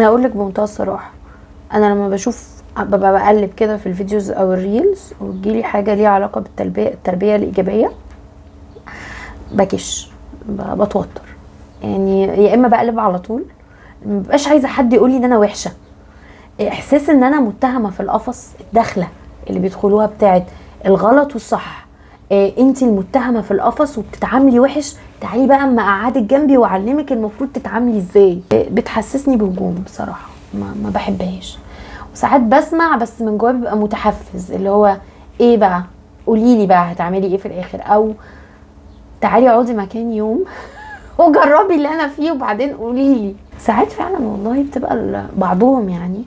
انا هقول لك بمنتهى الصراحه، انا لما بشوف ببقى بقلب كده في ال videos او ال reels وتجيلي حاجة ليها علاقة بالتربيه، التربية الايجابيه، بكش، بتوتر يعني، يا اما بقلب على طول. مبقاش عايزه حد يقول لي ان انا وحشه، احساس ان انا متهمه في القفص، الدخلة اللي بيدخلوها بتاعت الغلط والصح، انت المتهمه في القفص وبتتعاملي وحش، تعالي بقى اما اقعدك جنبي واعلمك المفروض تتعاملي ازاي. بتحسسني بهجوم بصراحه، ما بحبهاش. وساعات بسمع بس من جوايا بيبقى متحفز، اللي هو ايه بقى، قولي لي بقى هتعملي ايه في الاخر، او تعالي اقعدي مكاني يوم وجربي اللي انا فيه وبعدين قولي لي. ساعات فعلا والله بتبقى بعضهم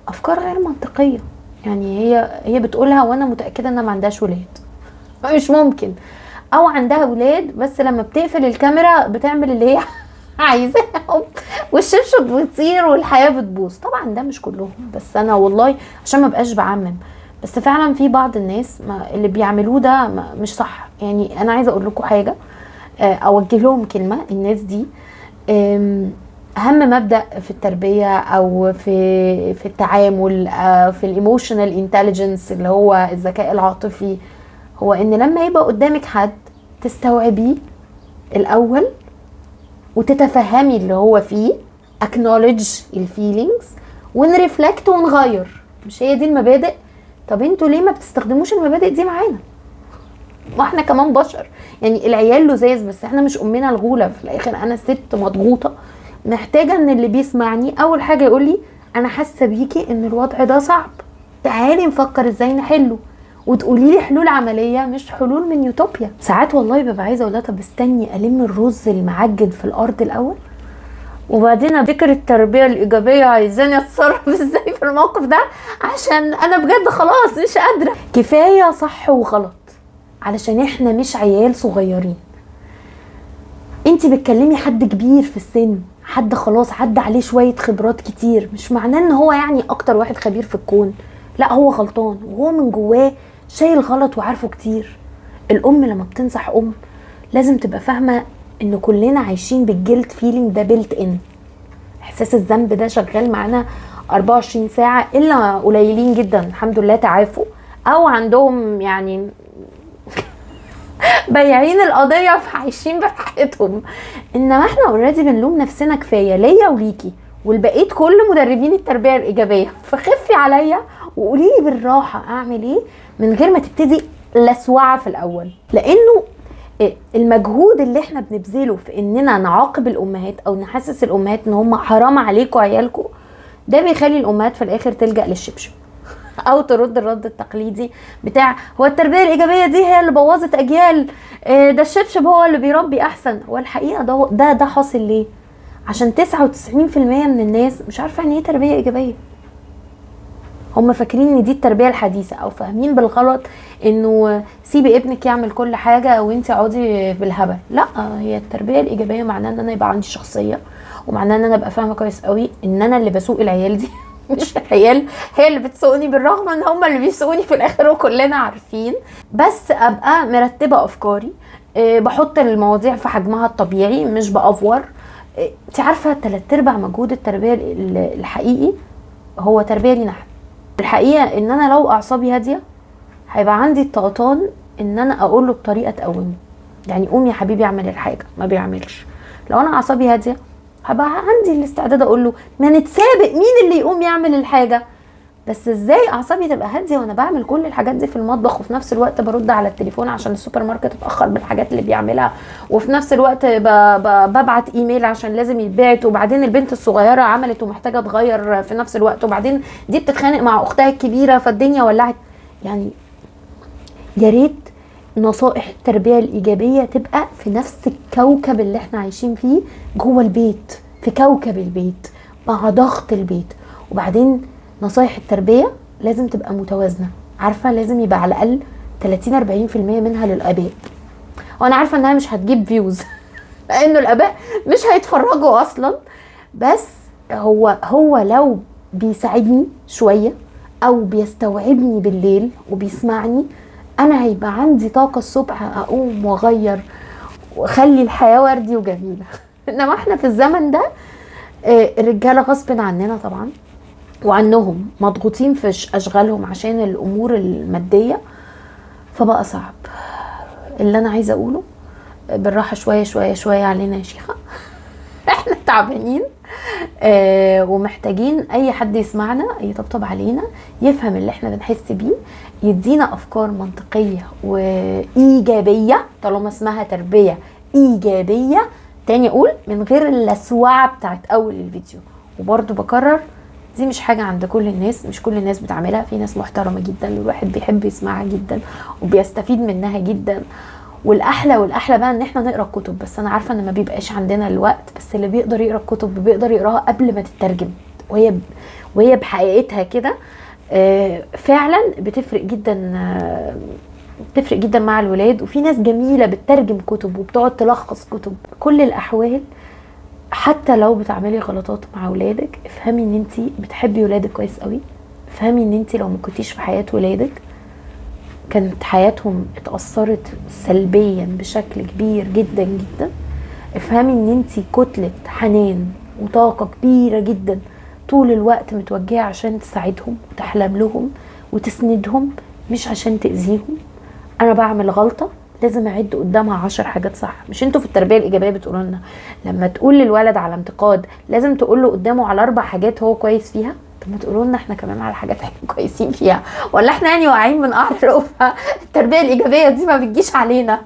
افكار غير منطقية، هي بتقولها وانا متاكدة انها ما عندهاش ولاد، مش ممكن، او عندها ولاد بس لما بتقفل الكاميرا بتعمل اللي هي عايزاه والشبشب بيطير والحياة بتبوظ. طبعا ده مش كلهم، بس انا والله عشان ما بقاش بعمم، بس فعلا في بعض الناس اللي بيعملوه ده مش صح. انا عايزه اقول لكم حاجة، اوجه لهم كلمة، الناس دي، اهم مبدا في التربية او في التعامل، في ال emotional intelligence اللي هو الذكاء العاطفي، هو ان لما يبقى قدامك حد تستوعبيه الاول وتتفهمي اللي هو فيه، acknowledge ال feelings ون reflect ونغير. مش هي دي المبادئ؟ طب انتوا ليه ما بتستخدموش المبادئ دي معانا؟ واحنا كمان بشر، العيال لزاز بس احنا مش امنا الغولة. في الاخر انا ست مضغوطه محتاجه ان اللي بيسمعني اول حاجة يقول لي انا حاسه بيكي ان الوضع ده صعب، تعالي نفكر ازاي نحله، وتقولي لي حلول عملية مش حلول من يوتوبيا. ساعات والله ببقى عايزه اقول لها طب استني الم الرز المعجن في الارض الاول وبعدين افتكر التربية الايجابية عايزاني اتصرف ازاي في الموقف ده، عشان انا بجد خلاص مش قادرة. كفاية صح وغلط، علشان احنا مش عيال صغيرين. انتي بتكلمي حد كبير في السن، حد خلاص عدى عليه شوية خبرات كتير، مش معناه ان هو اكتر واحد خبير في الكون، لا هو غلطان وهو من جواه شايل غلط وعارفه كتير. الام لما بتنصح ام لازم تبقى فاهمه ان كلنا عايشين بال guilt feeling ده، built in، احساس الذنب ده شغال معانا 24 ساعة، الا قليلين جدا الحمد لله تعافوا او عندهم بايعين القضية فعايشين براحتهم. انما احنا already بنلوم نفسنا كفاية، ليا وليكي والبقيت كل مدربين التربية الايجابية، فخفي عليا وقولي لي بالراحة اعمل ايه من غير ما تبتدي لسوعه في الاول. لانه المجهود اللي احنا بنبذله في اننا نعاقب الامهات او نحسس الامهات ان هم حرام عليكم عيالكم، ده بيخلي الامهات في الاخر تلجأ للشبشب او ترد الرد التقليدي بتاع هو التربية الايجابية دي هي اللي بوظت اجيال، ده الشبشب هو اللي بيربي احسن. والحقيقة ده حاصل ليه؟ عشان 99% من الناس مش عارفه ان ايه تربيه ايجابية. هم فاكرين ان دي التربية الحديثة، او فاهمين بالغلط انه سيبي ابنك يعمل كل حاجة وانت اقعدي بالهبل. لا، هي التربية الايجابية معناها ان انا يبقى عندي شخصية، ومعناها ان انا ابقى فاهمه كويس قوي ان انا اللي بسوق العيال دي مش العيال هي اللي بتسوقني، بالرغم ان هم اللي بيسوقوني في الاخر وكلنا عارفين. بس ابقى مرتبه افكاري، بحط المواضيع في حجمها الطبيعي، مش بافور. انت عارفه 3/4 مجهود التربية الحقيقي هو تربيه لينا احنا. الحقيقة ان انا لو اعصابي هادية هيبقى عندي الطقطان ان انا اقول له بطريقة تقومه، قوم يا حبيبي اعمل الحاجة، ما بيعملش. لو انا اعصابي هادية هبقى عندي الاستعداد اقول له ما نتسابق مين اللي يقوم يعمل الحاجة. بس ازاي اعصابي تبقى هادية وانا بعمل كل الحاجات دي في المطبخ، وفي نفس الوقت برد على التليفون عشان السوبر ماركت اتاخر بالحاجات اللي بيعملها، وفي نفس الوقت ببعت ايميل عشان لازم يتبعت، وبعدين البنت الصغيرة عملت ومحتاجة تغير في نفس الوقت، وبعدين دي بتتخانق مع اختها الكبيرة فالدنيا ولعت. يا ريت نصائح التربية الايجابية تبقى في نفس الكوكب اللي احنا عايشين فيه، جوه البيت، في كوكب البيت، مع ضغط البيت. وبعدين نصايح التربية لازم تبقى متوازنة، عارفة لازم يبقى على الأقل تلاتين أربعين في المية منها للآباء. وأنا عارفة إنها مش هتجيب فيوز لأنه الآباء مش هيتفرجوا أصلا، بس هو لو بيساعدني شوية أو بيستوعبني بالليل وبيسمعني، أنا هيبقى عندي طاقة الصبح أقوم وأغير وأخلي الحياة وردي وجميلة. إنما إحنا في الزمن ده الرجالة غصب عننا طبعا وعنهم مضغوطين في اشغالهم عشان الامور المادية، فبقى صعب. اللي انا عايزه اقوله بالراحة شوية شوية شوية علينا يا شيخه، احنا تعبانين، ومحتاجين اي حد يسمعنا، يطبطب علينا، يفهم اللي احنا بنحس بيه، يدينا افكار منطقية وايجابية، طالما اسمها تربيه ايجابية. تاني اقول من غير اللسوعه بتاعت اول الفيديو. وبرضو بكرر، دي مش حاجة عند كل الناس، مش كل الناس بتعملها، في ناس محترمه جدا والواحد بيحب يسمعها جدا وبيستفيد منها جدا. والاحلى والاحلى بقى ان احنا نقرا الكتب، بس انا عارفه ان ما بيبقاش عندنا الوقت، بس اللي بيقدر يقرا الكتب بيقدر يقراها قبل ما تترجم وهي بحقيقتها كده. فعلا بتفرق جدا، بتفرق جدا مع الولاد. وفي ناس جميلة بتترجم كتب وبتقعد تلخص كتب. كل الاحوال حتى لو بتعملي غلطات مع ولادك، افهمي ان انتي بتحبي ولادك كويس قوي، افهمي ان انتي لو ما كنتيش في حياة ولادك كانت حياتهم اتأثرت سلبيا بشكل كبير جدا جدا. افهمي ان انتي كتلة حنان وطاقة كبيرة جدا طول الوقت متوجهة عشان تساعدهم وتحلم لهم وتسندهم، مش عشان تأذيهم. انا بعمل غلطة لازم اعد قدامها 10 حاجات صح. مش انتوا في التربية الإيجابية بتقولوا لنا لما تقول للولد على انتقاد لازم تقول له قدامه على 4 حاجات هو كويس فيها؟ طب ما تقولوا لنا احنا كمان على حاجات احنا كويسين فيها، ولا احنا يعني واقعين من قعر القفة؟ التربية الإيجابية دي ما بتجيش علينا.